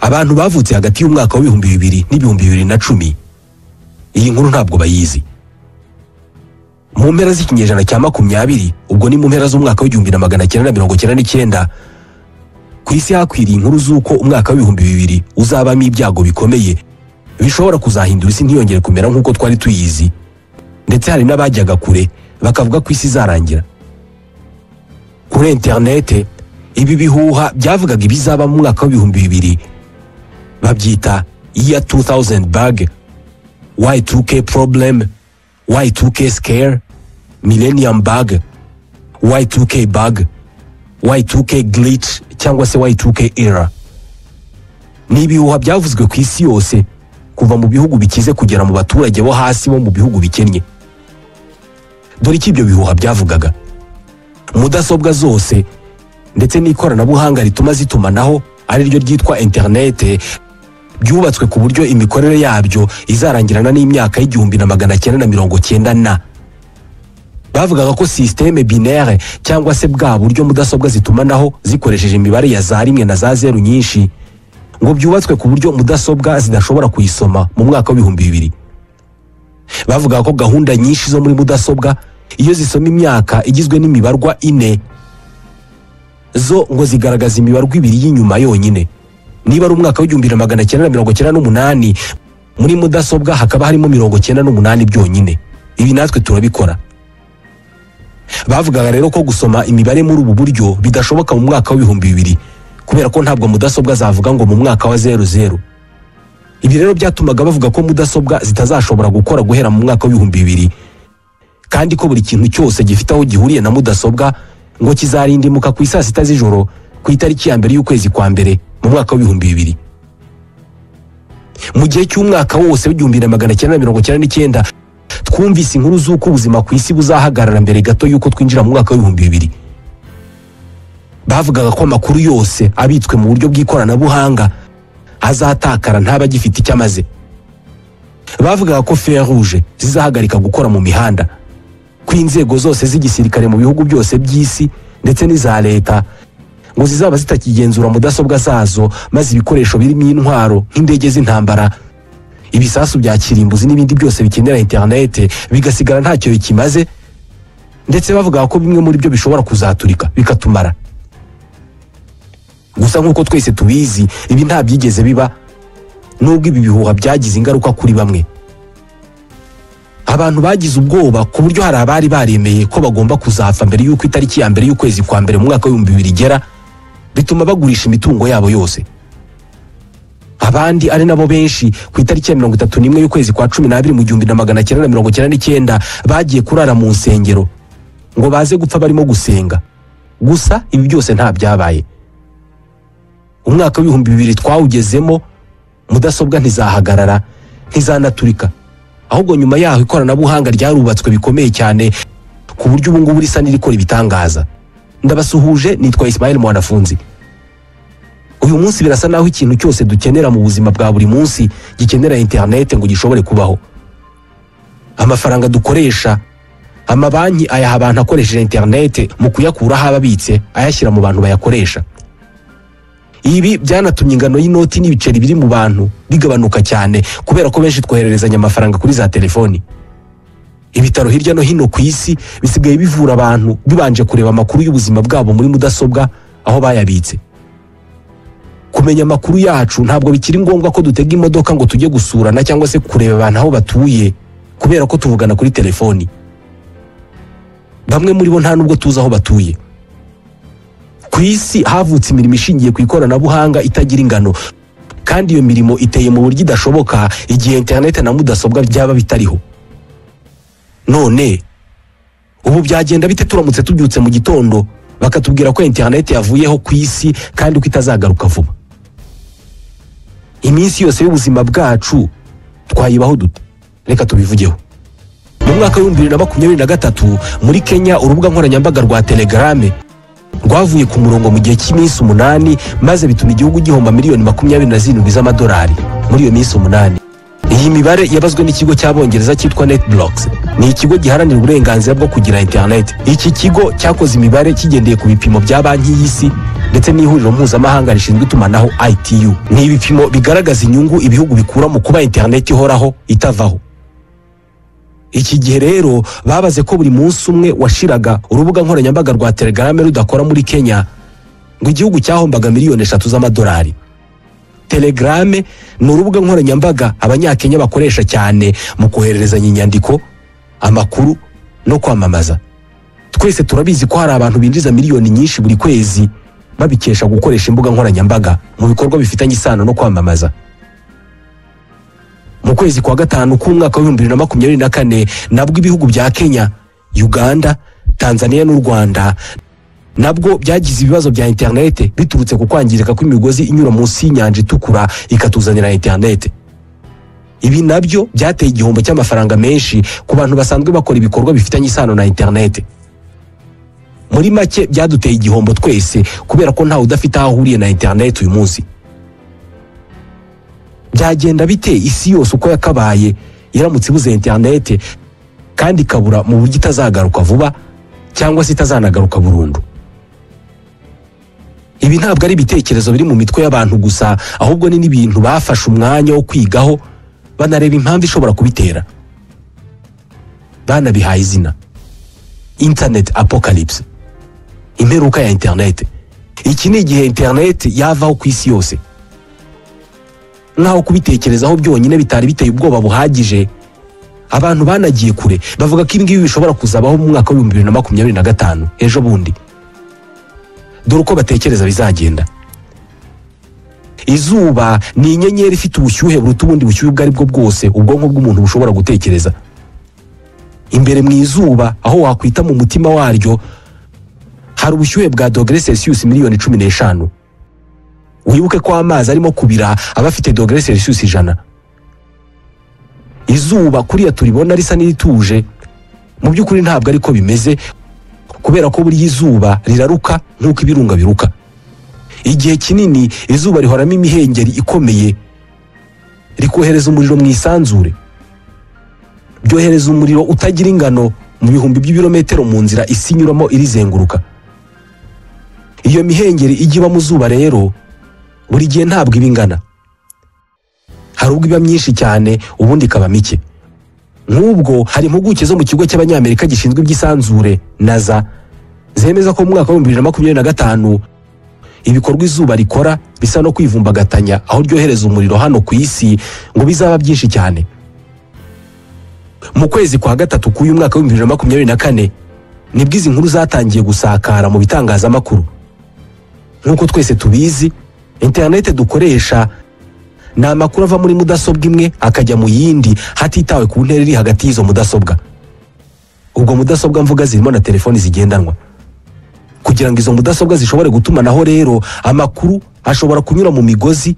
Abantu bavutse hagati y'umwaka w'2000 n'2010 iyi nkuru ntabwo bayizi. Mu mpera z'ikinyejana cya 20, ubwo ni mu mpera z'umwaka w'1999, ku isi hakwiriye inkuru z'uko umwaka w'2000 uzabamo ibyago bikomeye bishobora kuzahindura isi ntiyongere kumera nk'uko twari tuyizi, ndetse hari n'abajyaga kure bakavuga ko isi izarangira. Kuri interinete ibi bihuha byavugaga ibizaba mu mwaka w'2000 babyita year 2000 bug, Y2K problem, Y2K scare, millennium bug, Y2K bug, Y2K glitch cyangwa se Y2K error. Ni ibihuha byavuzwe ku isi yose, kuva mu bihugu bikize kugera mu baturage bo hasi bo mu bihugu bikennye. Dore icyo ibyo bihuha byavugaga: mudasobwa zose ndetse n'ikoranabuhanga rituma zitumanaho ari ryo ryitwa interinete byubatswe ku buryo imikorere yabyo izarangirana n'imyaka y'1990 na. Bavugaga ko système binaire cyangwa se bwa buryo mudasobwa zitumanaho zikoresheje imibare ya za 1 na za 0 nyinshi, ngo byubatswe ku buryo mudasobwa zidashobora kuyisoma mu mwaka w'2000. Bavugaga ko gahunda nyinshi zo muri mudasobwa iyo zisoma imyaka igizwe n'imibarwa 4, zo ngo zigaragaza imibarwa 2 y'inyuma yonyine. Niba ari umwaka w'1998, muri mudasobwa hakaba harimo 98 byonyine. Ibi natwe turabikora. Bavugaga rero ko gusoma imibare muri ubu buryo bidashoboka mu mwaka w'2000, kubera ko ntabwo mudasobwa zavuga ngo mu mwaka wa 00. Ibi rero byatumaga bavuga ko mudasobwa zitazashobora gukora guhera mu mwaka w'2000, kandi ko buri kintu cyose gifite aho gihuriye na mudasobwa ngo kizarindimuka ku isaa 6 z'ijoro ku itariki ya 1 y'ukwezi kwa 1 mu mwaka w'2000. Mu gihe cy'umwaka wose w'1999 twumvise inkuru z'uko ubuzima ku isi buzahagarara mbere gato y'uko twinjira mu mwaka w'2000. Bavugaga ko amakuru yose abitswe mu buryo bw'ikoranabuhanga azatakara ntaba agifite icyo amaze. Bavugaga ko feu rouge zizahagarika gukora mu mihanda, ko inzego zose z'igisirikare mu bihugu byose by'isi ndetse n'iza leta ngo zizaba zitakigenzura mudasobwa zazo, maze ibikoresho birimo intwaro nk'indege z'intambara, ibisasu bya kirimbuzi n'ibindi byose bikenera interinete bigasigara ntacyo bikimaze, ndetse bavuga ko bimwe muri byo bishobora kuzaturika bikatumara. Gusa nk'uko twese tubizi, ibi nta byigeze biba, nubwo ibi bihuha byagize ingaruka kuri bamwe. Abantu bagize ubwoba ku buryo hari abari baremeye ko bagomba kuzapfa mbere y'uko itariki ya 1 y'ukwezi kwa 1 mu mwaka w'2000 igera, bituma bagurisha imitungo yabo yose. Abandi ari nabo benshi ku itariki ya 31 y'ukwezi kwa 12 mu 1999 bagiye kurara mu nsengero ngo baze gupfa barimo gusenga. Gusa ibi byose nta byabaye. Umwaka w'2000 twawugezemo, mudasobwa ntizahagarara, ntizanaturika, ahubwo nyuma yaho ikoranabuhanga ryarubatswe bikomeye cyane ku buryo ubu ngubu risa n'irikora ibitangaza. Ndabasuhuje, nitwa Ismail Mwanafunzi. Uyu munsi birasa naho ikintu cyose dukenera mu buzima bwa buri munsi gikenera interinete ngo gishobore kubaho. Amafaranga dukoresha, amabanki ayaha abantu akoresheje interinete mu kuyakura aho ababitse ayashyira mu bantu bayakoresha. Ibi byanatumye ingano y'inoti n'ibiceri biri mu bantu bigabanuka cyane, kubera ko benshi twohererezanya amafaranga kuri za telefoni. Ibitaro hirya no hino ku isi bisigaye bivura abantu bibanje kureba amakuru y'ubuzima bwabo muri mudasobwa aho bayabitse. Kumenya amakuru yacu ntabwo bikiri ngombwa ko dutega imodoka ngo tujye gusurana cyangwa se kureba abantu aho batuye, kubera ko tuvugana kuri telefoni. Bamwe muri bo nta nubwo tuzi aho batuye. Ku isi havutse imirimo ishingiye ku ikoranabuhanga itagira ingano, kandi iyo mirimo iteye mu buryo idashoboka igihe interinete na mudasobwa byaba bitariho. None ubu byagenda bite turamutse tubyutse mu gitondo bakatubwira ko interinete yavuyeho ku isi kandi ko itazagaruka vuba? Iminsi yose y'ubuzima bwacu twayibaho dute? Reka tubivugeho. Mu mwaka w'2023 muri Kenya, urubuga nkoranyambaga rwa Telegram rwavuye ku murongo mu gihe cy'iminsi 8, maze bituma igihugu gihomba miliyoni 27 z'amadolari muri iyo minsi 8. Iyi mibare yabazwe n'ikigo cy'Abongereza cyitwa NetBlocks. Ni ikigo giharanira uburenganzira bwo kugira internet. Iki kigo cyakoze imibare kigendeye ku bipimo bya Banki y'Isi ndetse n'ihuriro mpuzamahanga rishinzwe itumanaho ITU. Ni ibipimo bigaragaza inyungu ibihugu bikura mu kuba internet ihoraho itavaho. Iki gihe rero babaze ko buri munsi umwe washiraga urubuga nkoranyambaga rwa Telegram rudakora muri Kenya, ngo igihugu cyahombaga miliyoni 3 z'amadolari. Telegram ni urubuga nkoranyambaga Abanyakenya bakoresha cyane mu kohererezanya inyandiko, amakuru no kwamamaza. Twese turabizi ko hari abantu binjiza miliyoni nyinshi buri kwezi babikesha gukoresha imbuga nkoranyambaga mu bikorwa bifitanye isano no kwamamaza. Mu kwezi kwa gatanu k'umwaka wa 2024 nabwo ibihugu bya Kenya, Uganda, Tanzania n'u Rwanda nabwo byagize ibibazo bya interinete biturutse ku kwangirika kw'imigozi inyura munsi y'Inyanja Itukura ikatuzanira interinete. Ibi nabyo byateye igihombo cy'amafaranga menshi ku bantu basanzwe bakora ibikorwa bifitanye isano na interinete. Muri make, byaduteye igihombo twese kubera ko ntawe udafite aho ahuriye na interinete uyu munsi. Byagenda bite isi yose uko yakabaye iramutse ibuze interinete, kandi ikabura mu buryo itazagaruka vuba cyangwa se itazanagaruka burundu? Ibi ntabwo ari ibitekerezo biri mu mitwe y'abantu gusa, ahubwo ni n'ibintu bafashe umwanya wo kwigaho, banareba impamvu ishobora kubitera. Banabihaye izina internet apocalypse, imperuka ya internet. Iki ni igihe internet yavaho ku isi yose. Nk'aho kubitekerezaho byonyine bitari biteye ubwoba buhagije, abantu banagiye kure bavuga ko ibi ngibi bishobora kuzabaho mu mwaka wa 2025, ejo bundi. Dore uko batekereza bizagenda. Izuba ni inyenyeri ifite ubushyuhe buruta ubundi bushyuhe ubwo ari bwo bwose ubwonko bw'umuntu bushobora gutekereza. Imbere mu izuba, aho wakwita mu mutima waryo, hari ubushyuhe bwa dogere Celsius miliyoni 15. Wibuke ko amazi arimo kubira aba afite dogere Celsius 100. Izuba kuriya turibona risa n'irituje, mu by'ukuri ntabwo ariko bimeze, kubera ko buriya izuba riraruka nk'uko ibirunga biruka. Igihe kinini izuba rihoramo imihengeri ikomeye, rikohereza umuriro mu isanzure. Byohereza umuriro utagira ingano mu bihumbi by'ibirometero mu nzira isi inyuramo irizenguruka. Iyo mihengeri ijya iba mu zuba rero buri gihe ntabwo iba ingana. Hari ubwo iba myinshi cyane, ubundi ikaba mike. Nk'ubwo hari impuguke zo mu kigo cy'Abanyamerika gishinzwe iby'isanzure NASA zemeza ko mu mwaka wa 2025 ibikorwa izuba rikora bisa no kwivumbagatanya aho ryohereza umuriro hano ku isi ngo bizaba byinshi cyane. Mu kwezi kwa gatatu k'uyu mwaka wa 2024 nibwo izi nkuru zatangiye gusakara mu bitangazamakuru. Nk'uko twese tubizi, interinete dukoresha ni amakuru ava muri mudasobwa imwe akajya mu yindi hatitawe ku ntera iri hagati y'izo mudasobwa. Ubwo mudasobwa mvuga zirimo na telefoni zigendanwa. Kugira ngo izo mudasobwa zishobore gutumanaho rero, amakuru ashobora kunyura mu migozi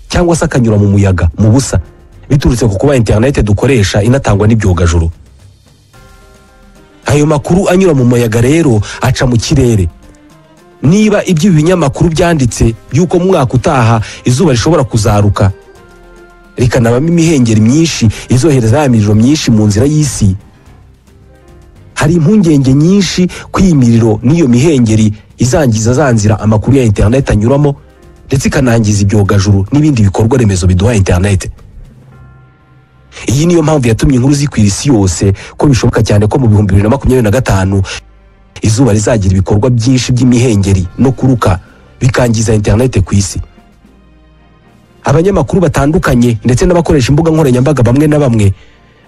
cyangwa se akanyura mu muyaga, mu busa, biturutse ku kuba interinete dukoresha inatangwa n'ibyogajuru. Ayo makuru anyura mu muyaga rero aca mu kirere. Niba ibyo binyamakuru byanditse by'uko mu mwaka utaha izuba rishobora kuzaruka rikanabamo imihengeri myinshi izohereza ya miriro myinshi mu nzira y'isi, hari impungenge nyinshi ko iyi miriro n'iyo mihengeri izangiza za nzira amakuru ya interineti anyuramo, ndetse ikanangiza ibyogajuru n'ibindi bikorwa remezo biduha interineti. Iyi niyo mpamvu yatumye inkuru zikwira isi yose ko bishoboka cyane ko mu 2025 izuba rizagira ibikorwa byinshi by'imihengeri no kuruka, bikangiza interineti ku isi. Abanyamakuru batandukanye ndetse n'abakoresha imbuga nkoranyambaga bamwe na bamwe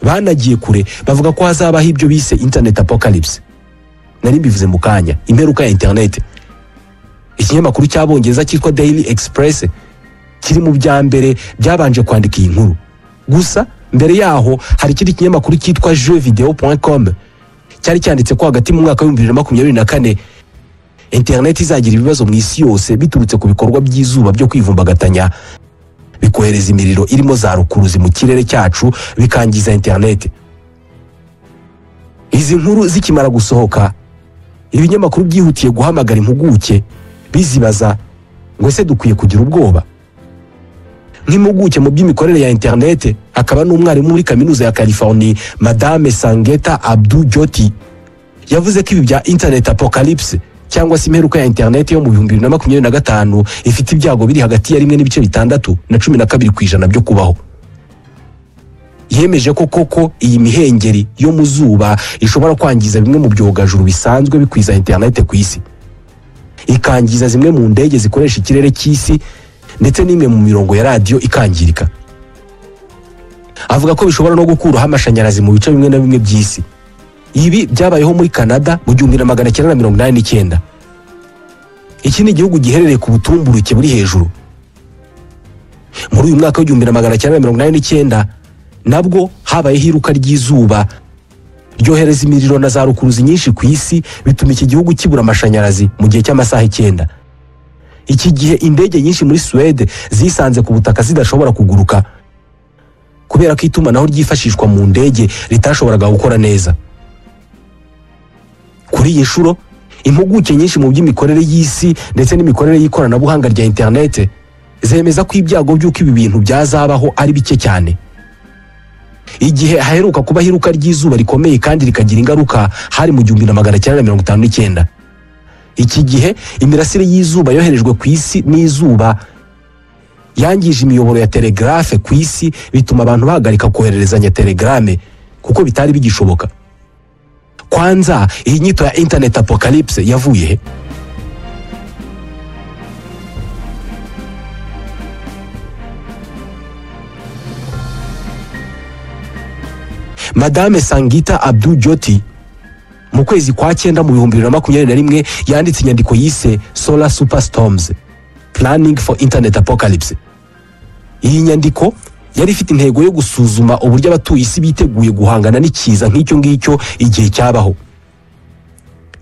banagiye kure bavuga ko hazabaho ibyo bise internet apocalypse, nari mbivuze mu kanya, imperuka ya interineti. Ikinyamakuru cy'Abongereza cyitwa Daily Express kiri mu bya mbere byabanje kwandika iyi nkuru. Gusa mbere yaho hari ikindi kinyamakuru cyitwa jeuxvideo.com cyari cyanditse ko hagati mu mwaka wa 2024 interineti izagira ibibazo mu isi yose biturutse ku bikorwa by'izuba byo kwivumbagatanya, bikohereza imiriro irimo za rukuruzi mu kirere cyacu, bikangiza interineti. Izi nkuru zikimara gusohoka, ibinyamakuru byihutiye guhamagara impuguke bizibaza ngo: "Ese dukwiye kugira ubwoba?" Nk'impuguke mu by'imikorere ya interinete akaba n'umwarimu muri kaminuza ya California, Madame Sangeta Abdu Jyoti, yavuze ko ibi bya internet apocalypse cyangwa se imperuka ya interineti yo mu 2025 ifite ibyago biri hagati ya 1.6 na 12% byo kubaho. Yemeje ko koko iyi mihengeri yo mu zuba ishobora kwangiza bimwe mu byogajuru bisanzwe bikwiza interineti ku isi, ikangiza zimwe mu ndege zikoresha ikirere cy'isi, ndetse n'imwe mu mirongo ya radiyo ikangirika. Avuga ko bishobora no gukuraho amashanyarazi mu bice bimwe na bimwe by'isi. Ibi byabayeho muri Canada mu 1989. Iki ni igihugu giherereye ku butumburuke buri hejuru. Muri uyu mwaka wa 1989 nabwo habayeho iruka ry'izuba ryohereza imiriro na za rukuruzi nyinshi ku isi, bituma iki gihugu kibura amashanyarazi mu gihe cy'amasaha 9. Iki gihe indege nyinshi muri Suwede zisanze ku butaka zidashobora kuguruka kubera ko itumanaho ryifashishwa mu ndege ritashoboraga gukora neza. Kuri iyi nshuro impuguke nyinshi mu by'imikorere y'isi ndetse n'imikorere y'ikoranabuhanga rya interinete zemeza ko ibyago by'uko ibi bintu byazabaho ari bike cyane. Igihe haheruka kuba iruka ry'izuba rikomeye kandi rikagira ingaruka hari mu 1959. Iki gihe imirasire y'izuba yoherejwe ku isi n'izuba yangije imiyoboro ya telegrafe ku isi, bituma abantu bahagarika kohererezanya telegrame kuko bitari bigishoboka. Kwanza iyi nyito ya internet apocalypse yavuye he? Madame Sangita Abdu Jyoti mu kwezi kwa 9 mu 2021 yanditse inyandiko yise Solar Superstorms Planning for Internet Apocalypse. Iyi nyandiko yari ifite intego yo gusuzuma uburyo abatuye isi biteguye guhangana n'ikiza nk'icyo ngicyo igihe cyabaho.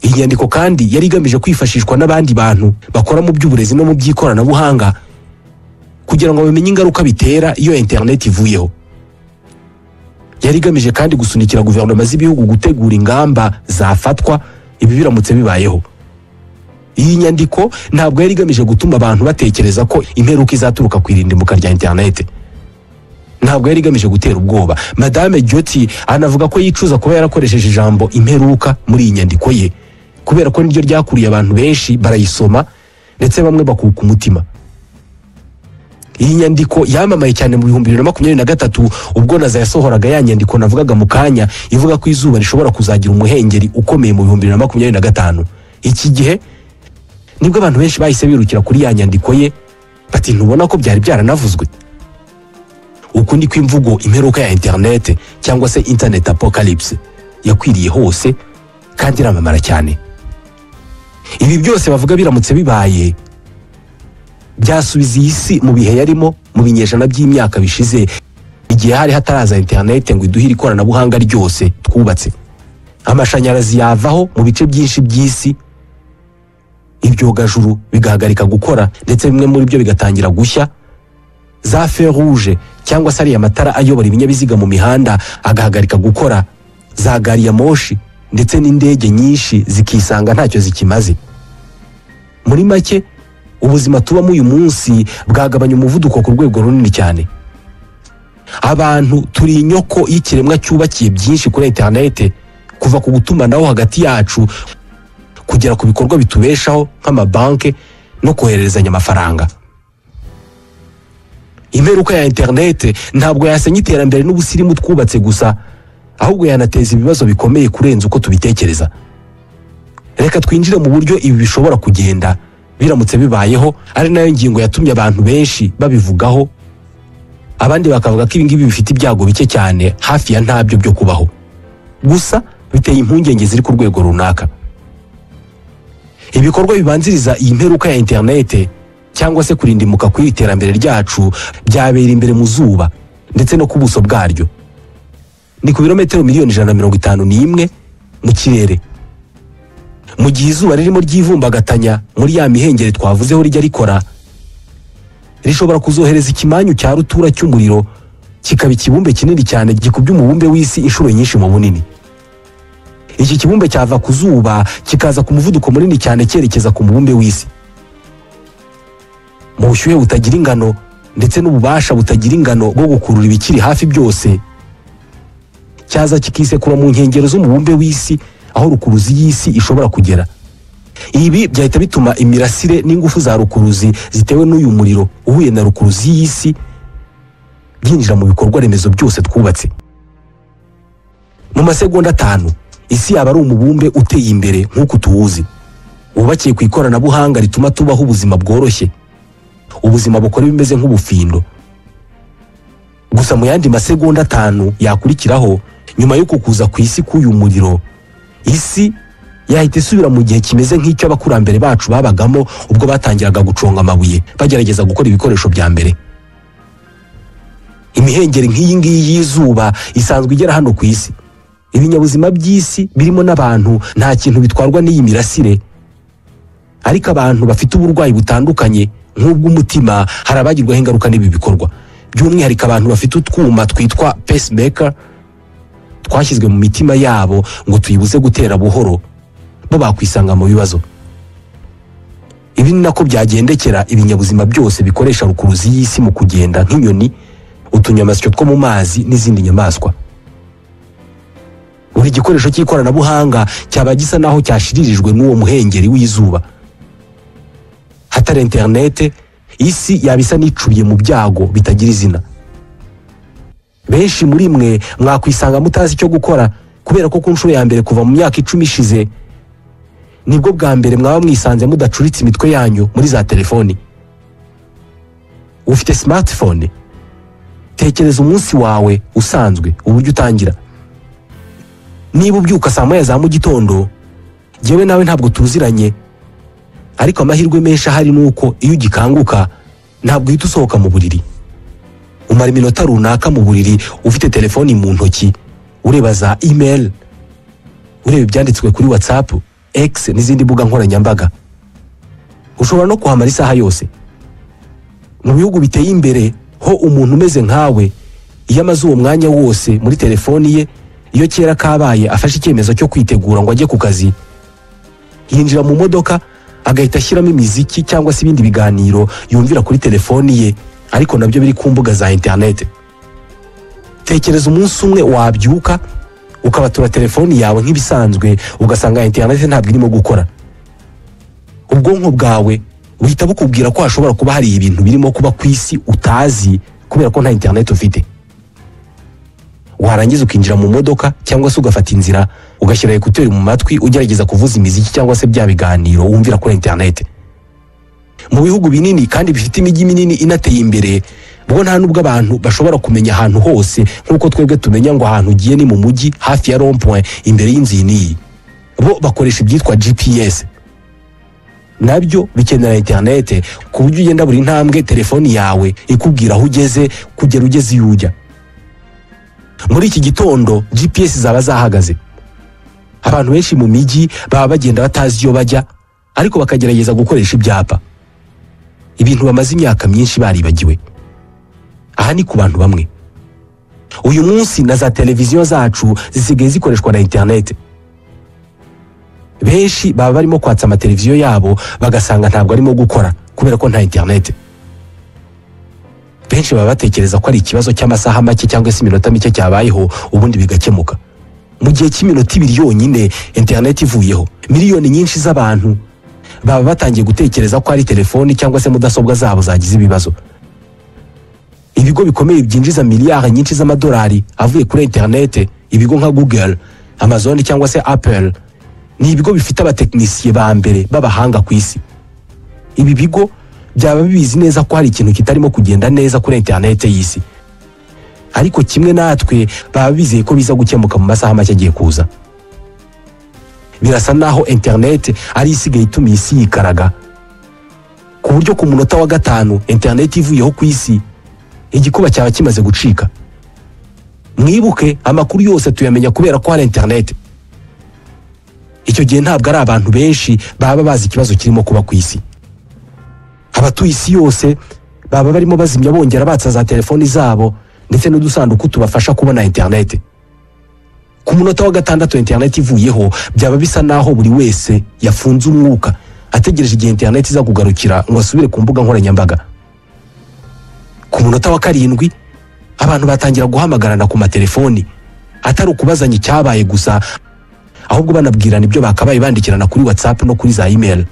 Iyi nyandiko kandi yari igamije kwifashishwa n'abandi bantu bakora mu by'uburezi no mu by'ikoranabuhanga kugira ngo bamenye ingaruka bitera iyo internet ivuyeho. Yari igamije kandi gusunikira guverinoma z'ibihugu gutegura ingamba zafatwa ibi biramutse bibayeho. Iyi nyandiko ntabwo yari igamije gutuma abantu batekereza ko imperuka izaturuka ku irindimuka rya internet. Ntabwo yari igamije gutera ubwoba. Madame Jyoti anavuga ko yicuza kuba yarakoresheje ijambo imperuka muri iyi nyandiko ye, kubera ko niryo ryakuriye abantu benshi barayisoma ndetse bamwe bakuka umutima. Iyi nyandiko yamamaye cyane mu 2023 ubwo NASA yasohoraga ya nyandiko navugaga mu kanya ivuga ko izuba rishobora kuzagira umuhengeri ukomeye mu 2025. Iki gihe nibwo abantu benshi bahise birukira kuri ya nyandiko ye bati ntubona ko byari byaranavuzwe. Uku niko imvugo imperuka ya internet cyangwa se internet apocalypse yakwiriye hose kandi iramamara cyane. Ibi byose bavuga biramutse bibaye byasubiza iyi si mu bihe yarimo mu binyejana by'imyaka bishize, igihe hari hataraza internet ngo iduhire ikoranabuhanga ryose twubatse. Amashanyarazi yavaho mu bice byinshi by'isi, ibyogajuru bigahagarika gukora ndetse bimwe muri byo bigatangira gushya, za feu rouge cyangwa se ariya matara ayobora ibinyabiziga mu mihanda agahagarika gukora, za gari ya moshi ndetse n'indege nyinshi zikisanga ntacyo zikimaze. Muri make ubuzima tubamo uyu munsi bwagabanya umuvuduko ku rwego runini cyane. Abantu turi inyoko y'ikiremwa cyubakiye byinshi kuri internet, kuva ku gutumanaho hagati yacu kugera ku bikorwa bitubeshaho nk'amabanke no kohererezanya amafaranga. Imperuka ya internet ntabwo yasenya iterambere n'ubusirimu twubatse gusa, ahubwo yanateza ibibazo bikomeye kurenza uko tubitekereza. Reka twinjire mu buryo ibi bishobora kugenda biramutse bibayeho, ari nayo ngingo yatumye abantu benshi babivugaho, abandi bakavuga ko ibi ngibi bifite ibyago bike cyane hafi ya ntabyo byo kubaho, gusa biteye impungenge ziri ku rwego runaka. Ibikorwa bibanziriza iyi mperuka ya internet cyangwa se kurindimuka ku iterambere ryacu byabera imbere mu zuba ndetse no ku buso bwaryo. Ni ku birometero 151,000,000 mu kirere. Mu gihe izuba ririmo ryivumbagatanya muri ya mihengeri twavuzeho rijya rikora, rishobora kuzohereza ikimanyu cya rutura cy'umuriro kikaba ikibumbe kinini cyane gikubye umubumbe w'isi inshuro nyinshi mu bunini. Iki kibumbe cyava ku zuba kikaza ku muvuduko munini cyane cyerekeza ku mubumbe w'isi. Mu bushyuhe butagira ingano, ndetse n'ububasha butagira ingano bwo gukurura ibikiri hafi byose, cyaza kikisekura mu nkengero z'umubumbe w'isi aho rukuruzi y'isi ishobora kugera. Ibi byahita bituma imirasire n'ingufu za rukuruzi zitewe n'uyu muriro uhuye na rukuruzi y'isi byinjira mu bikorwa remezo byose twubatse. Mu masegonda 5 isi yaba ari umubumbe uteye imbere nk'uko tuwuzi, wubakiye ku ikoranabuhanga rituma tubaho ubuzima bworoshye, ubuzima bukora bimeze nk'ubufindo. Gusa mu yandi masegonda 5 yakurikiraho nyuma yo kukuza ku isi k'uyu muriro, isi yahita isubira mu gihe kimeze nk'icyo abakurambere bacu babagamo ubwo batangiraga guconga amabuye bagerageza gukora ibikoresho bya mbere. Imihengeri nk'iyi ngiyi y'izuba isanzwe igera hano ku isi. Ibinyabuzima by'isi birimo n'abantu nta kintu bitwarwa n'iyi mirasire, ariko abantu bafite uburwayi butandukanye nk'ubw'umutima hari abagirwaho ingaruka n'ibi bikorwa, by'umwihariko abantu bafite utwuma twitwa pacemaker twashyizwe mu mitima yabo ngo tuyibuze gutera buhoro, bo bakwisanga mu bibazo. Ibi ni nako byagendekera ibinyabuzima byose bikoresha rukuruzi y'isi mu kugenda nk'inyoni, utunyamasyo two mu mazi n'izindi nyamaswa. Buri gikoresho cy'ikoranabuhanga cyaba gisa naho cyashiririjwe n'uwo muhengeri w'izuba. Hatari interinete, isi yaba isa n'icubiye mu byago bitagira izina. Benshi muri mwe mwakwisanga mutazi icyo gukora kubera ko ku nshuro ya mbere kuva mu myaka 10 ishize nibwo bwa mbere mwaba mwisanze mudacuritse imitwe yanyu muri za telefoni. Ufite smartphone, tekereza umunsi wawe usanzwe uburyo utangira. Niba ubyuka saa 1 za mu gitondo, jyewe nawe ntabwo tuziranye, ariko amahirwe menshi ahari nuko iyo ugikanguka ntabwo uhita usohoka mu buriri. Umara iminota runaka mu buriri ufite telefoni mu ntoki, ureba za email, ureba ibyanditswe kuri WhatsApp, X n'izindi mbuga nkoranyambaga. Ushobora no kuhamara isaha yose. Mu bihugu biteye imbere ho umuntu umeze nkawe iyo amaze uwo mwanya wose muri telefoni ye, iyo kera kabaye afashe icyemezo cyo kwitegura ngo ajye ku kazi, yinjira mu modoka agahita ashyiramo imiziki cyangwa se ibindi biganiro yumvira kuri telefoni ye, ariko nabyo biri ku mbuga za internet. Tekereza umunsi umwe wabyuka ukabatura telefoni yawe nk'ibisanzwe, ugasanga internet ntabwo irimo gukora. Ubwonko bwawe buhita bukubwira ko hashobora kuba hari ibintu birimo kuba ku isi utazi kubera ko nta internet ufite. Warangiza ukinjira mu modoka cyangwa se ugafata inzira ugashyira ekuteri mu matwi ugerageza kuvuza imiziki cyangwa se bya biganiro wumvira kuri internet. Mu bihugu binini kandi bifite imijyi minini inateye imbere, bwo nta nubwo abantu bashobora kumenya ahantu hose nkuko twebwe tumenya ngo ahantu ugiye ni mu mujyi hafi ya rond-point imbere y'inzu iyi. Bo bakoresha ibyitwa GPS, nabyo bikenera internet ku buryo ugenda buri ntambwe telefoni yawe ikubwira aho ugeze kugera ugeze iyo ujya. Muri iki gitondo GPS zaba zahagaze. Abantu benshi mu mijyi baba bagenda batazi iyo bajya, ariko bakagerageza gukoresha ibyapa, ibintu bamaze imyaka myinshi baribagiwe. Aha ni ku bantu bamwe. Uyu munsi na za televiziyo zacu zisigaye zikoreshwa na internet. Benshi baba barimo kwatsa amateleviziyo yabo bagasanga ntabwo arimo gukora kubera ko nta internet. Benshi baba batekereza ko ari ikibazo cy'amasaha make cyangwa se iminota mike cyabayeho ubundi bigakemuka. Mu gihe cy'iminota 2 yonyine internet ivuyeho, miliyoni nyinshi z'abantu baba batangiye gutekereza ko ari telefoni cyangwa se mudasobwa zabo zagize ibibazo. Ibigo bikomeye byinjiza miliyari nyinshi z'amadolari avuye kuri internet, ibigo nka Google, Amazon cyangwa se Apple, ni ibigo bifite abatekinisiye ba mbere b'abahanga ku isi. Ibi bigo byaba bibizi neza ko hari ikintu kitarimo kugenda neza kuri internet y'isi, ariko kimwe natwe baba bizeye ko biza gukemuka mu masaha make agiye kuza. Birasa naho internet ari isigaye ituma isi yikaraga, ku buryo ku munota wa 5 internet ivuyeho ku isi igikuba cyaba kimaze gucika. Mwibuke amakuru yose tuyamenya kubera ko hari internet. Icyo gihe ntabwo ari abantu benshi baba bazi ikibazo kirimo kuba ku isi. Abatuye isi yose baba barimo bazimya bongera batsa za telefoni zabo ndetse n'udusanduku tubafasha kubona internet. Ku munota wa 6 internet ivuyeho byaba bisa naho buri wese yafunze umwuka ategereje igihe internet iza kugarukira ngo asubire ku mbuga nkoranyambaga. Ku munota wa 7 abantu batangira guhamagarana ku matelefoni, atari ukubazanya icyabaye gusa, ahubwo banabwirana ibyo bakabaye bandikirana kuri WhatsApp no kuri za email.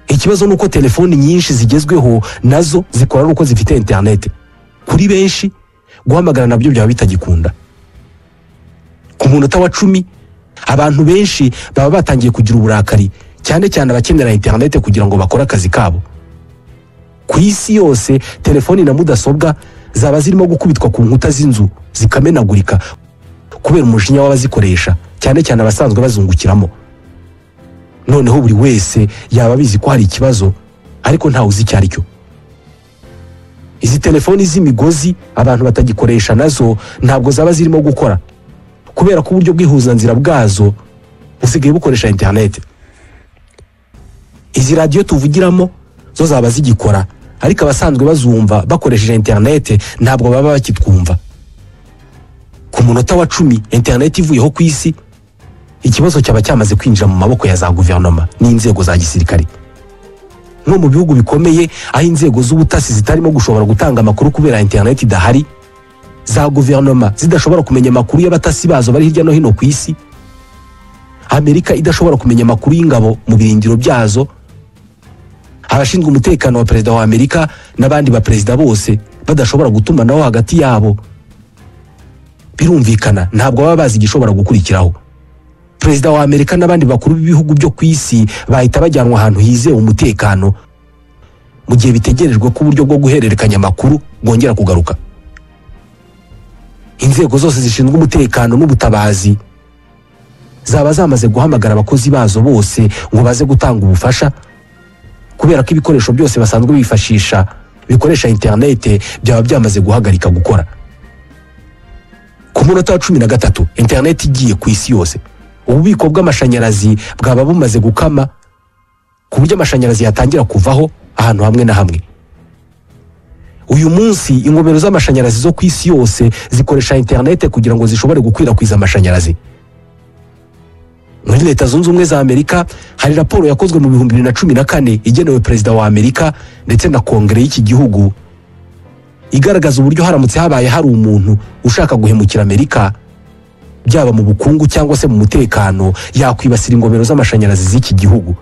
Ikibazo nuko telefoni nyinshi zigezweho nazo zikora uko zifite internet. Kuri benshi guhamagara nabyo byaba bitagikunda. Ku munota wa 10 abantu benshi baba batangiye kugira uburakari, cyane cyane abakenera internet kugira ngo bakore akazi kabo. Ku isi yose telefoni na mudasobwa zaba zirimo gukubitwa ku nkuta z'inzu zikamenagurika kubera umujinya w'abazikoresha, cyane cyane abasanzwe bazungukiramo. Noneho buri wese yaba abizi ko hari ikibazo, ariko ntawe uzi icyo ari cyo. Izi telefoni z'imigozi abantu batagikoresha nazo ntabwo zaba zirimo gukora, kubera ko uburyo bw'ihuzanzira bwazo busigaye bukoresha internet. Izi radiyo tuvugiramo zo zaba zigikora, ariko abasanzwe bazumva bakoresheje internet ntabwo baba bakitwumva. Ku munota wa 10 internet ivuyeho ku isi, ikibazo cyaba cyamaze kwinjira mu maboko ya za guverinoma n'inzego za gisirikare. Nko mu bihugu bikomeye aho inzego z'ubutasi zitarimo gushobora gutanga amakuru kubera internet idahari, za guverinoma zidashobora kumenya amakuru y'abatasi bazo bari hirya no hino ku isi, Amerika idashobora kumenya amakuru y'ingabo mu birindiro byazo, abashinzwe umutekano wa perezida wa Amerika n'abandi ba perezida bose badashobora gutumanaho hagati yabo, birumvikana ntabwo baba bazi igishobora gukurikiraho. Perezida wa Amerika n'abandi bakuru b'ibihugu byo ku isi bahita bajyanwa ahantu hizewe umutekano, mu gihe bitegerejwe ko uburyo bwo guhererekanya amakuru bwongera kugaruka. Inzego zose zishinzwe umutekano n'ubutabazi zaba zamaze guhamagara abakozi bazo bose ngo baze gutanga ubufasha, kubera ko ibikoresho byose basanzwe bifashisha bikoresha internet byaba byamaze guhagarika gukora. Ku munota wa 13 internet igiye ku isi yose, ububiko bw'amashanyarazi bwaba bumaze gukama ku buryo amashanyarazi yatangira kuvaho ahantu hamwe na hamwe. Uyu munsi ingomero z'amashanyarazi zo ku isi yose zikoresha internet kugira ngo zishobore gukwirakwiza amashanyarazi. Muri Leta Zunze Ubumwe za Amerika hari raporo yakozwe mu 2014 igenewe perezida wa Amerika ndetse na kongere y'iki gihugu, igaragaza uburyo haramutse habaye hari umuntu ushaka guhemukira Amerika, byaba mu bukungu cyangwa se mu mutekano, yakwibasira ingomero z'amashanyarazi z'iki gihugu.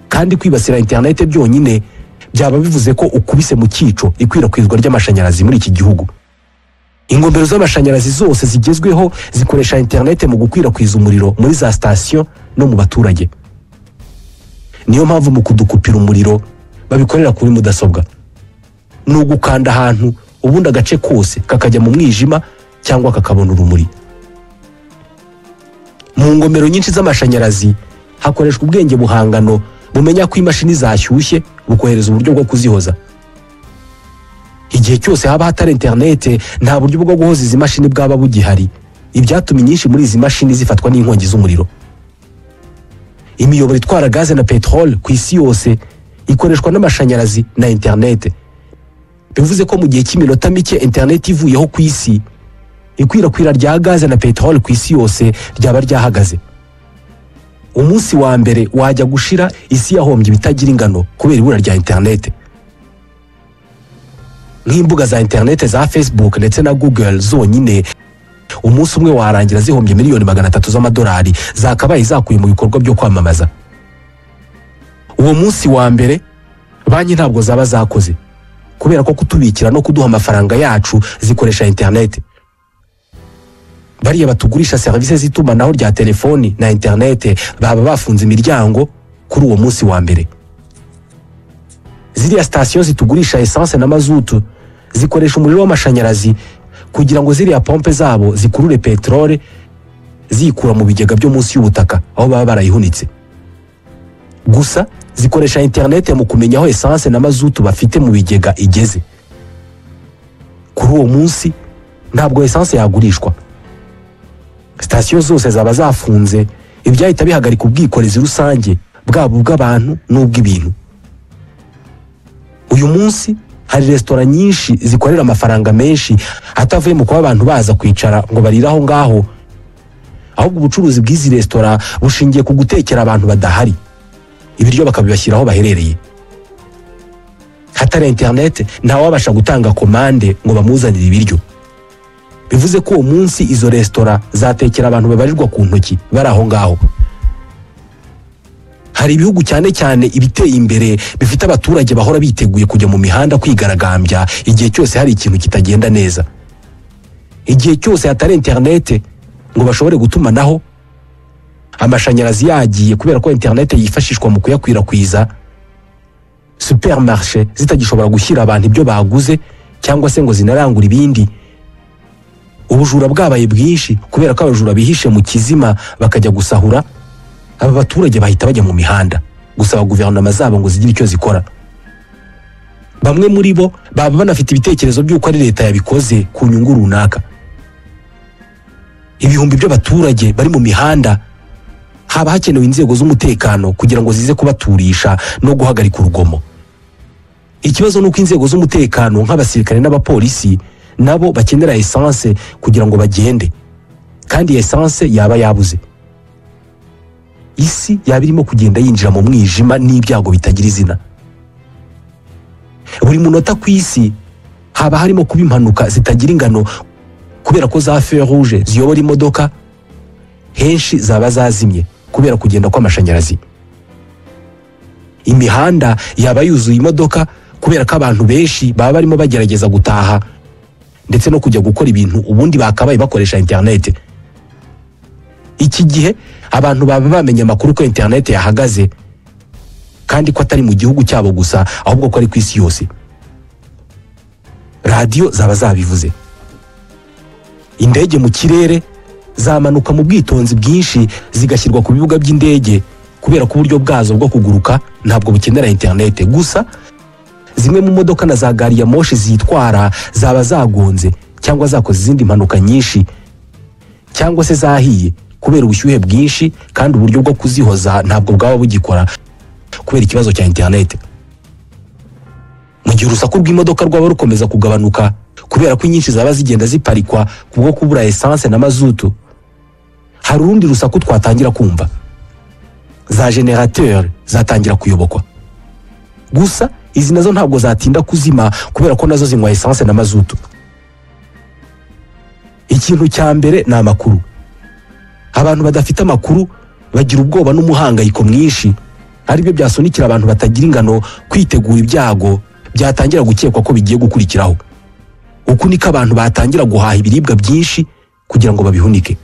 Kandi kwibasira internet byonyine byaba bivuze ko ukubise mu cyico ikwirakwizwa ry'amashanyarazi muri iki gihugu. Ingomero z'amashanyarazi zose zigezweho zikoresha internet mu gukwirakwiza umuriro muri za sitasiyo no mu baturage. Niyo mpamvu mu kudukupira umuriro babikorera kuri mudasobwa. Ni ugukanda ahantu ubundi agace kose kakajya mu mwijima cyangwa kakabona urumuri. Mu ngomero nyinshi z'amashanyarazi hakoreshwa ubwenge buhangano bumenya ko imashini zashyushye, bukohereza uburyo bwo kuzihoza. Igihe cyose haba hatari internet nta buryo bwo guhoza izi mashini bwaba bugihari, ibyatuma inyinshi muri izi mashini zifatwa n'inkongi z'umuriro. Imiyoboro itwara gaze na peteroli ku isi yose ikoreshwa n'amashanyarazi na internet. Bivuze ko mu gihe cy'iminota mike internet ivuyeho ku isi, ikwirakwira rya gaze na peteroli ku isi yose ryaba ryahagaze. Umunsi wa mbere wajya gushira isi yahombye ibitagira ingano kubera ibura rya internet. Nk'imbuga za internet za Facebook ndetse na Google zonyine, umunsi umwe warangira zihombye 300,000,000 z'amadolari zakabaye zakuye mu bikorwa byo kwamamaza. Uwo munsi wa mbere banki ntabwo zaba zakoze, kubera ko kutubikira no kuduha amafaranga yacu zikoresha internet. Bariya batugurisha serivisi z'itumanaho rya telefoni na internet baba bafunze imiryango kuri uwo munsi wa mbere. Ziriya sitasiyo zitugurisha essence na mazutu zikoresha umuriro w'amashanyarazi kugira ngo ziriya pompe zabo zikurure peteroli zikura mu bigega byo munsi y'ubutaka aho baba barayihunitse. Gusa zikoresha internet mu kumenya aho essence na mazutu bafite mu bigega igeze. Kuri uwo munsi ntabwo essence yagurishwa. Sitasiyo zose zaba zafunze, ibyahita bihagarika ubwikorezi rusange bwabo bw'abantu n'ubw'ibintu. Uyu munsi hari resitora nyinshi zikorera amafaranga menshi atavuye mu kuba abantu baza kwicara ngo barire aho ngaho, ahubwo ubucuruzi bw'izi resitora bushingiye ku gutekera abantu badahari, ibiryo bakabibashyira aho baherereye. Hatari interineti ntawabasha gutanga komande ngo bamuzanire ibiryo. Bivuze ko uwo munsi izo resitora zatekera abantu babarirwa ku ntoki bari aho ngaho. Hari ibihugu cyane cyane ibiteye imbere bifite abaturage bahora biteguye kujya mu mihanda kwigaragambya igihe cyose hari ikintu kitagenda neza. Igihe cyose hatari interineti ngo bashobore gutumanaho, amashanyarazi yagiye kubera ko interineti yifashishwa mu kuyakwirakwiza, supermarché zitagishobora gushyira abantu ibyo baguze cyangwa se ngo zinarangure ibindi. Ubujura bwabaye bwinshi kubera ko abajura bihishe mu kizima bakajya gusahura. Aba baturage bahita bajya mu mihanda gusaba guverinoma zabo ngo zigire icyo zikora. Bamwe muri bo baba banafite ibitekerezo by'uko ari leta yabikoze ku nyungu runaka. Ibihumbi by'abaturage bari mu mihanda, haba hakenewe inzego z'umutekano kugira ngo zize kubaturisha no guhagarika urugomo. Ikibazo nuko inzego z'umutekano nk'abasirikare n'abapolisi nabo bakenera essence kugira ngo bagende, kandi essence yaba yabuze. Isi yaba irimo kugenda yinjira mu mwijima n'ibyago bitagira izina. Buri munota ku isi haba harimo kuba impanuka zitagira ingano kubera ko za feu rouge ziyobora imodoka henshi zaba zazimye kubera kugenda kw'amashanyarazi. Imihanda yaba yuzuye imodoka kubera ko abantu benshi baba barimo bagerageza gutaha ndetse no kujya gukora ibintu ubundi bakabaye bakoresha internet. Iki gihe abantu baba bamenye amakuru ko internet yahagaze, kandi ko atari mu gihugu cyabo gusa ahubwo ko ari ku isi yose. Radiyo zaba zabivuze. Indege mu kirere zamanuka mu bwitonzi bwinshi zigashyirwa ku bibuga by'indege kubera ko uburyo bwazo bwo kuguruka ntabwo bukenera internet. Gusa zimwe mu modoka na za gari ya moshi zitwara zaba zagonze cyangwa zakoze izindi mpanuka nyinshi cyangwa se zahiye kubera ubushyuhe bwinshi, kandi uburyo bwo kuzihoza ntabwo bwaba bugikora kubera ikibazo cya internet. Mu gihe urusaku rw'imodoka rwaba rukomeza kugabanuka kubera ko inyinshi zaba zigenda ziparikwa kubwo kubura essence na mazutu, hari urundi rusaku twatangira kumva. Za generateur zatangira kuyobokwa. Gusa izi nazo ntabwo zatinda kuzima kubera ko nazo zinywa essence na mazutu. Ikintu cya mbere ni amakuru. Abantu badafite amakuru bagira ubwoba n'umuhangayiko mwinshi, aribyo byasunikira abantu batagira ingano kwitegura ibyago byatangira gukekwa ko bigiye gukurikiraho. Uku niko abantu batangira guhaha ibiribwa byinshi kugira ngo babihunike.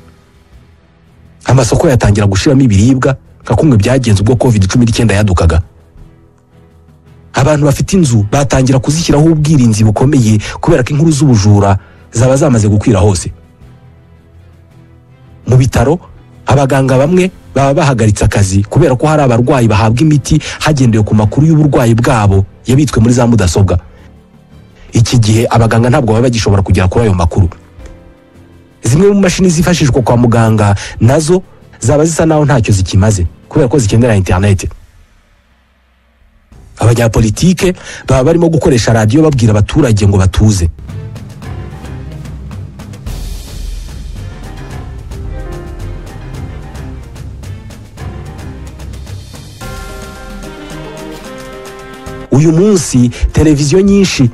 Amasoko yatangira gushiramo ibiribwa nka kumwe byagenze ubwo COVID-19 yadukaga. Abantu bafite inzu batangira kuzishyiraho ubwirinzi bukomeye kubera ko inkuru z'ubujura zaba zamaze gukwira hose. Mu bitaro abaganga bamwe baba bahagaritse akazi kubera ko hari abarwayi bahabwa imiti hagendewe ku makuru y'uburwayi bwabo yabitswe muri za mudasobwa. Iki gihe abaganga ntabwo baba bagishobora kugera kuri ayo makuru. Zimwe mu mashini zifashishwa kwa muganga nazo zaba zisa naho ntacyo zikimaze kubera ko zikenera internet. Abanyapolitike baba barimo gukoresha radiyo babwira abaturage ngo batuze. Uyu munsi televiziyo nyinshi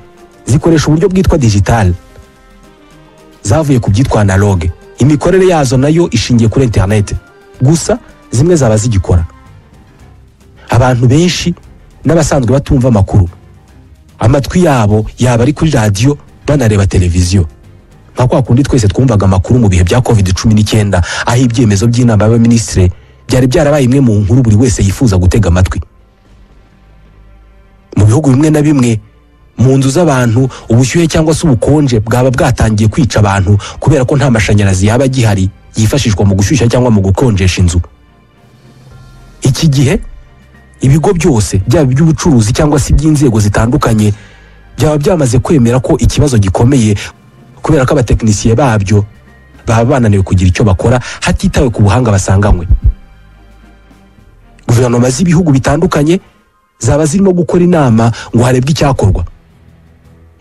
zikoresha uburyo bwitwa digital, zavuye ku byitwa analogue. Imikorere yazo nayo ishingiye kuri internet, gusa zimwe zaba zigikora. Abantu benshi n'abasanzwe batumva amakuru, amatwi yabo yaba ari kuri radiyo banareba televiziyo, nka kwa kundi twese twumvaga amakuru mu bihe bya COVID-19, aho ibyemezo by'inama y'abaminisitiri byari byarabaye imwe mu nkuru buri wese yifuza gutega amatwi. Mu bihugu bimwe na bimwe mu nzu z'abantu ubushyuhe cyangwa se ubukonje bwaba bwatangiye kwica abantu kubera ko nta mashanyarazi yaba agihari yifashishwa mu gushyushya cyangwa mu gukonjesha inzu. Iki gihe ibigo byose byaba iby'ubucuruzi cyangwa se iby'inzego zitandukanye byaba byamaze kwemera ko ikibazo gikomeye kubera ko abatekinisiye babyo baba bananiwe kugira icyo bakora hatitawe ku buhanga basanganywe. Guverinoma z'ibihugu bitandukanye zaba zirimo gukora inama ngo harebwe icyakorwa.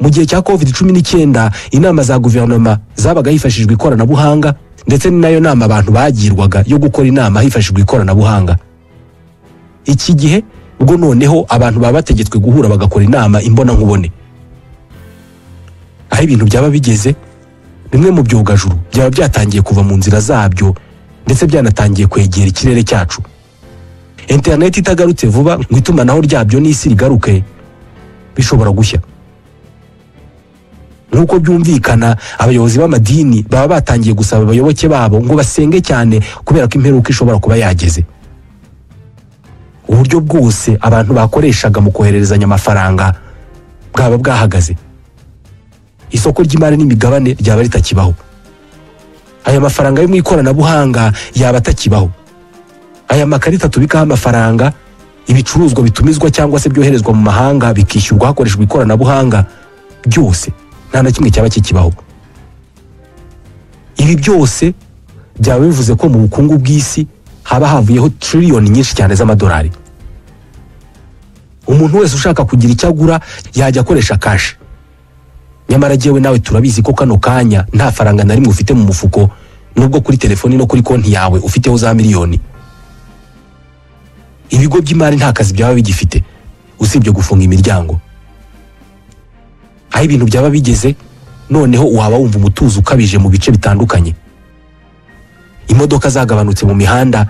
Mu gihe cya COVID-19 inama za guverinoma zabaga hifashishijwe ikoranabuhanga, ndetse ni nayo nama abantu bagirwaga yo gukora inama hifashishijwe ikoranabuhanga. Iki gihe Bwo noneho abantu baba bategetswe guhura bagakora inama imbonankubone. Aho ibintu byaba bigeze, bimwe mu byogajuru byaba byatangiye kuva mu nzira zabyo, ndetse byanatangiye kwegera ikirere cyacu. Interineti itagarutse vuba ngo itumanaho ryabyo n'isi rigaruke, bishobora gushya. Nk'uko byumvikana, abayobozi b'amadini baba batangiye gusaba abayoboke babo ngo basenge cyane, kubera ko imperuka ishobora kuba yageze. Uburyo bwose abantu bakoreshaga mu kohererezanya amafaranga bwaba bwahagaze. Isoko ry'imari n'imigabane ryaba ritakibaho. Aya mafaranga yo mu ikoranabuhanga yaba atakibaho. Aya makarita tubikaho amafaranga, ibicuruzwa bitumizwa cyangwa se byoherezwa mu mahanga bikishyurwa hakoreshejwe ikoranabuhanga, byose nta na kimwe cyaba kikibaho. Ibi byose byaba bivuze ko mu bukungu bw'isi haba havuyeho triliyoni nyinshi cyane z'amadolari. Umuntu wese ushaka kugira icyo agura yajya akoresha cash. Nyamara jyewe nawe turabizi ko kano kanya nta faranga na rimwe ufite mu mufuko, nubwo kuri telefoni no kuri konti yawe ufiteho za miliyoni. Ibigo by'imari nta kazi byaba bigifite usibye gufunga imiryango. Aho ibintu byaba bigeze, noneho waba wumva umutuzo ukabije mu bice bitandukanye. Imodoka zagabanutse mu mihanda,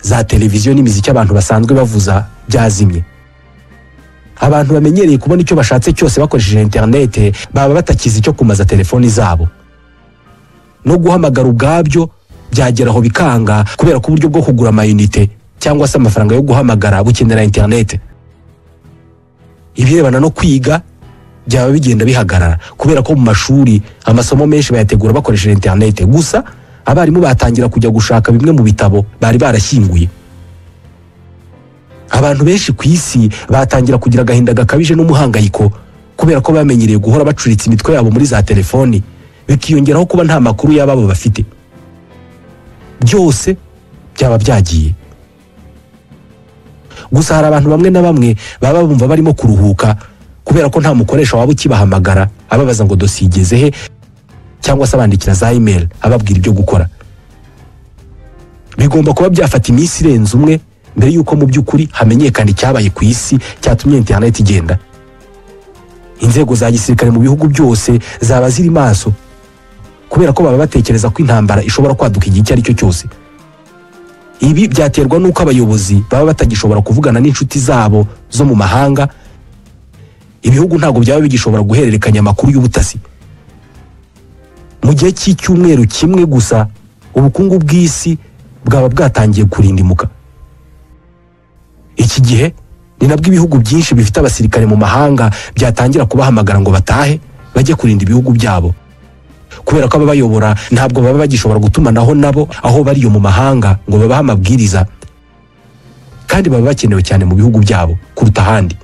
za televiziyo n'imiziki abantu basanzwe bavuza byazimye. Abantu bamenyereye kubona icyo bashatse cyose bakoresheje interinete baba batakizi icyo kumaza telefoni zabo. No guhamagara ubwabyo byageraho bikanga, kubera ko uburyo bwo kugura amayinite cyangwa se amafaranga yo guhamagara bukenera interinete. Ibirebana no kwiga byaba bigenda bihagarara, kubera ko mu mashuri amasomo menshi bayategura bakoresheje interinete. Gusa abarimu batangira kujya gushaka bimwe mu bitabo bari barashyinguye. Abantu benshi ku isi batangira kugira agahinda gakabije n'umuhangayiko, kubera ko bamenyereye guhora bacuritse imitwe yabo muri za telefoni, bikiyongeraho kuba nta makuru y'ababo bafite. Byose byaba byagiye. Gusa hari abantu bamwe na bamwe baba bumva barimo kuruhuka, kubera ko nta mukoresha waba ukibahamagara ababaza ngo dosiye igeze he, cyangwa se abandikira za email ababwira ibyo gukora. Bigomba kuba byafata iminsi irenze umwe mbere yuko mu by'ukuri hamenyekana icyabaye ku isi cyatumye internet igenda. Inzego za gisirikare mu bihugu byose zaba ziri maso, kubera ko baba batekereza ko intambara ishobora kwaduka igihe icyo ari cyo cyose. Ibi byaterwa n'uko abayobozi baba batagishobora kuvugana n'inshuti zabo zo mu mahanga. Ibihugu ntabwo byaba bigishobora guhererekanya amakuru y'ubutasi. Mu gihe cy'icyumweru kimwe gusa, ubukungu bw'isi bwaba bwatangiye kurindimuka. Iki gihe ni nabwo ibihugu byinshi bifite abasirikare mu mahanga byatangira kubahamagara ngo batahe bajye kurinda ibihugu byabo, kubera ko ababayobora ntabwo baba bagishobora gutumanaho nabo aho bari mu mahanga ngo babahe amabwiriza, kandi baba bakenewe cyane mu bihugu byabo kuruta ahandi.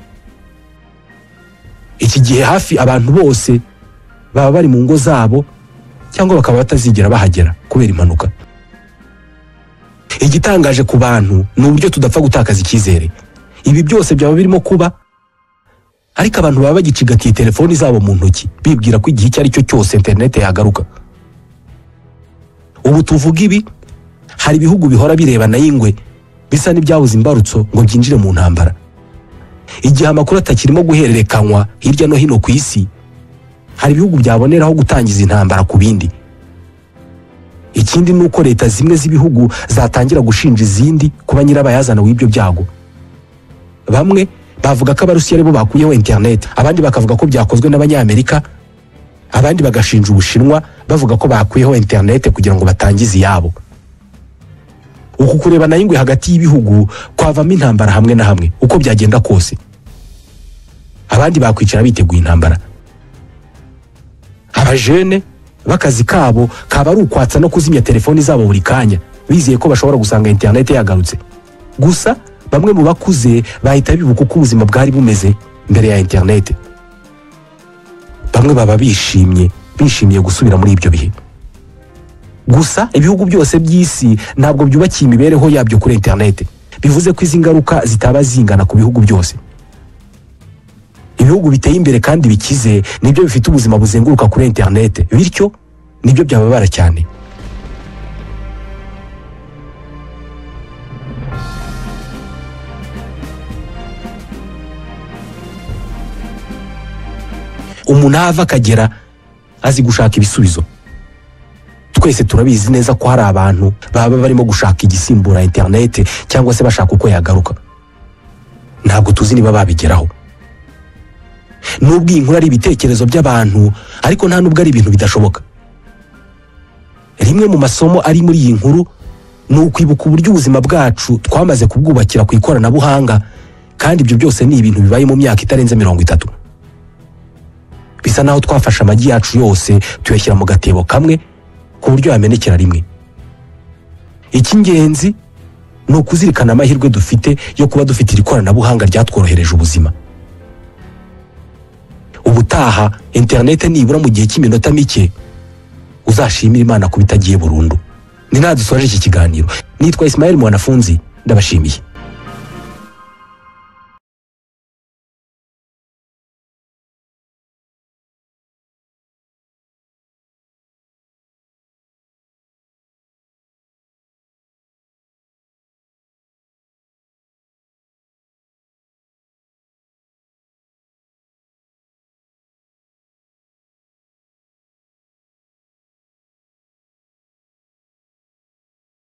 Iki gihe hafi abantu bose baba bari mu ngo zabo cyangwa bakaba batazigera bahagera kubera impanuka. Igitangaje ku bantu ni uburyo tudapfa gutakaza icyizere. Ibi byose byaba birimo kuba, ariko abantu baba bagicigatiye telefoni zabo mu ntoki, bibwira ko igihe icyo ari cyo cyose interinete yagaruka. Ubu tuvuga ibi, hari ibihugu bihora birebana y'ingwe, bisa n'ibyabuze imbarutso ngo byinjire mu ntambara. Igihe amakuru atakirimo guhererekanywa hirya no hino ku isi, hari ibihugu byaboneraho gutangiza intambara ku bindi. Ikindi ni uko leta zimwe z'ibihugu zatangira gushinja izindi kuba nyirabayazana w'ibyo byago. Bamwe bavuga ko Abarusiya aribo bakuyeho internet, abandi bakavuga ko byakozwe n'Abanyamerika, abandi bagashinja Ubushinwa bavuga ko bakuyeho internet kugira ngo batangize iyabo. Uku kurebana y'ingwe hagati y'ibihugu kwavamo intambara hamwe na hamwe, uko byagenda kose. Abandi bakwicara biteguye intambara. Abajene bakazi kabo kaba ari ukwatsa no kuzimya telefoni zabo buri kanya, bizeye ko bashobora gusanga internet yagarutse. Gusa bamwe mu bakuze bahita bibuka uko ubuzima bwari bumeze mbere ya internet. Bamwe baba bishimye, bishimiye gusubira muri ibyo bihe. Gusa ibihugu byose by'isi ntabwo byubakiye imibereho yabyo kuri internet, bivuze ko izi ngaruka zitaba zingana ku bihugu byose. Ibihugu biteye imbere kandi bikize nibyo bifite ubuzima buzenguruka kuri internet, bityo nibyo byababara cyane. Umuntu aho ava akagera azi gushaka ibisubizo. Twese turabizi neza ko hari abantu baba barimo gushaka igisimbura interineti cyangwa se bashaka uko yagaruka. Ntabwo tuzi niba babigeraho. Nubwo iyi nkuru ari ibitekerezo by'abantu, ariko nta nubwo ari ibintu bidashoboka. Rimwe mu masomo ari muri iyi nkuru ni ukwibuka uburyo ubuzima bwacu twamaze kubwubakira ku ikoranabuhanga, kandi ibyo byose ni ibintu bibaye mu myaka itarenze 30. Bisa naho twafashe amagi yacu yose tuyashyira mu gatebo kamwe ku buryo yamenekera rimwe. Icy'ingenzi ni ukuzirikana amahirwe dufite yo kuba dufite iri koranabuhanga ryatworohereje ubuzima. Ubutaha interinete nibura mu gihe cy'iminota mike, uzashimira Imana kuba itagiye burundu. Ni nta dusoje iki kiganiro. Nitwa Ismael Mwanafunzi, ndabashimiye.